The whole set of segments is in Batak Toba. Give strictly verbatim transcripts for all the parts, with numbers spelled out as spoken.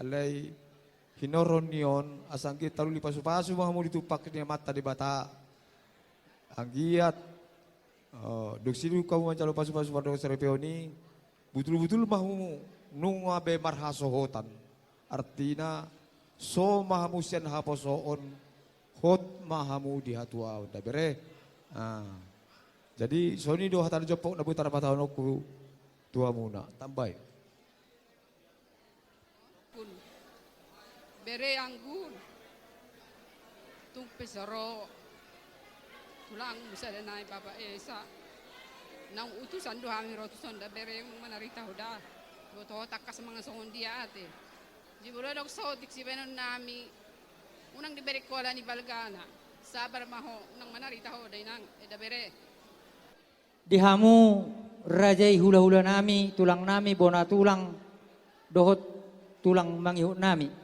Alai hinorhon ni on, asa anggiat taruli pasupasu ma hamu di tumpak ni Amanta Debata. Anggiat, eh, dung sidung hamu manjalo pasupasu mardongan saripeon i, butulbutul ma hamu nunga be marhasohotan. Artina, so ma hamu sian haposoon, hot ma hamu di hatuaon, da bere. Ah. Jadi, songon i do hata na jompok na boi tarpatahononku tu hamuna. Tambai. Bere Anggun. Tung pe so ro tulangmu sada nai Bapak Esa. Naung utusan do hami ro tuson da bere, unang manarita ho da. Boto ho tangkas mangan songon dia ate. Jumolo adong saotik sibahenon nami. Unang dibereng ho ala ni balgana. Sabar ma ho, unang manarita ho da inang, eh, da bere. Di hamu raja i, hulahula nami, tulang nami, bona tulang, dohot tulang mangihut nami.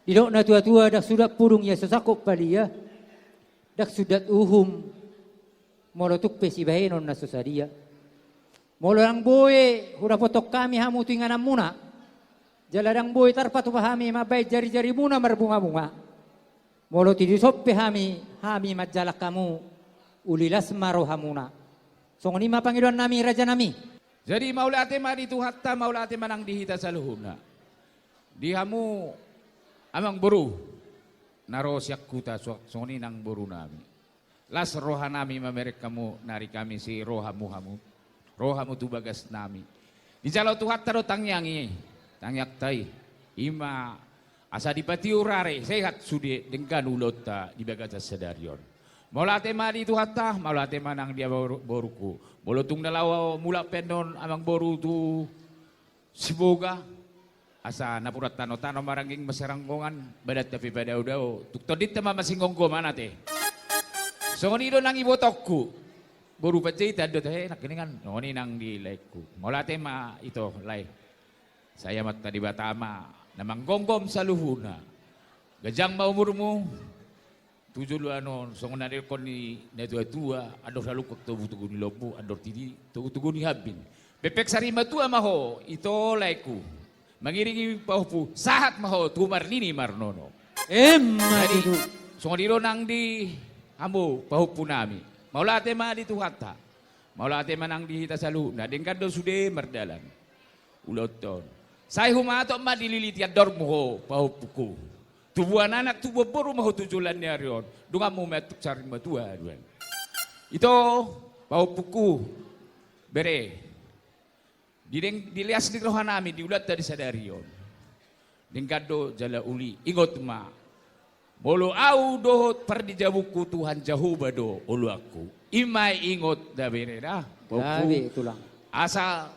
Didok natuatua, ndang sudat pudung ia so sangkot palia, ndang sudat uhum molo tung pe sibahenon na so sadia. Molo ndang boi hudapothon hami hamu tu ingananmuna, jala ndang boi tarpatupa hami mambahen jarijarimuna marbungabunga, molo tidison pe hami, hami manjalang hamu, uli las ma rohamuna. Songon i ma pangidoan nami, raja nami. Jadi mauliate ma di Tuhanta, mauliate ma nang di hita saluhutna. Di hamu amangboru na ro sian huta, so-, songon i nang boru nami. Las roha nami mamereng hamu, nari hami si rohamu hamu, rohamu tu bagas nami. Dijalo Tuhanta do tangiang i, tangiangta i. I ma asa dipatiur ari, sehat sude denggan ulaonta di bagasan sadari on. Mauliate ma di Tuhanta, mauliate ma nang di amangboru-, boruku. Molo tung na laho mulak pe annon amangboru tu Siboga, asa napuran tanotano marangging masaranggongan, badanta pe padaodao, tung tondinta ma masinggomgoman ate. Songon i do nang ibotongku. Boru Panjaitan do tahe, nangkiningan, songon i nang di laengku. Mauliate ma ito lae. Sai Amanta Debata ma na manggomgom saluhutna. Ganjang ma umurmu. Tu joloan on, songon na nidokhon ni natuatua, andor salungkot togutogu ni lombu, andor titi togutogu ni hambing. Pengpeng sari matua ma ho, ito laengku. Mangiringi pahompu, sahat ma ho tu marnini marnono. Emma tutu. Jadi, songon i do nang di hamu pahompu nami. Mauliate ma di Tuhanta. Mauliate ma nang di hita saluhutna, denggan do sude mardalan ulaonta on. Sai humatop ma dililiti andormu ho, pahompuku. Tubuan anak, tubuan boru ma ho tu joloan ni ari on. Donganmu ma antuk sari matua, duan. Ito, pahompuku, bere. Di deng-, di las ni roha nami, di ulaonta di sadari on. Denggan do jala uli, ingot ma. Molo au dohot parnijabungku Tuhan Jahowa do oloanku. I ma ingot da bere da, pahompuku. Gabe, tulang. Asa,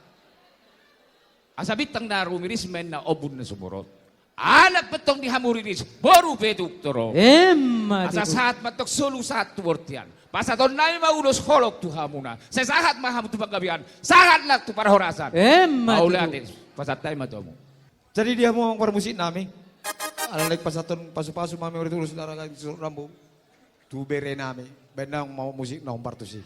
asa bintang na rumiris ma inna ombun na sumorop. Anak pe tong di hamu riris, boru pe tung torop. Emma tutu. Asa sahat ma tong solu sahat tu bortian. Pasahaton nami ma ulos holong tu hamuna. Sai sahat ma hamu tu panggabean, sahat nang tu parhorasan. Emma tutu. Mauliate, pasahat nami ma tu hamu. Jadi di hamu amang parmusik nami, ala naeng pasahathon pasupasu ma hami, ulos-ulos na raga di surut rambu tu bere nami, baen nang ma musik na hombar tusi.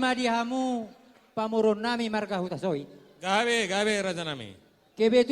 ma di hamu pamoruon nami marga Hutasoit. Gabe, gabe, raja nami. Kebetulan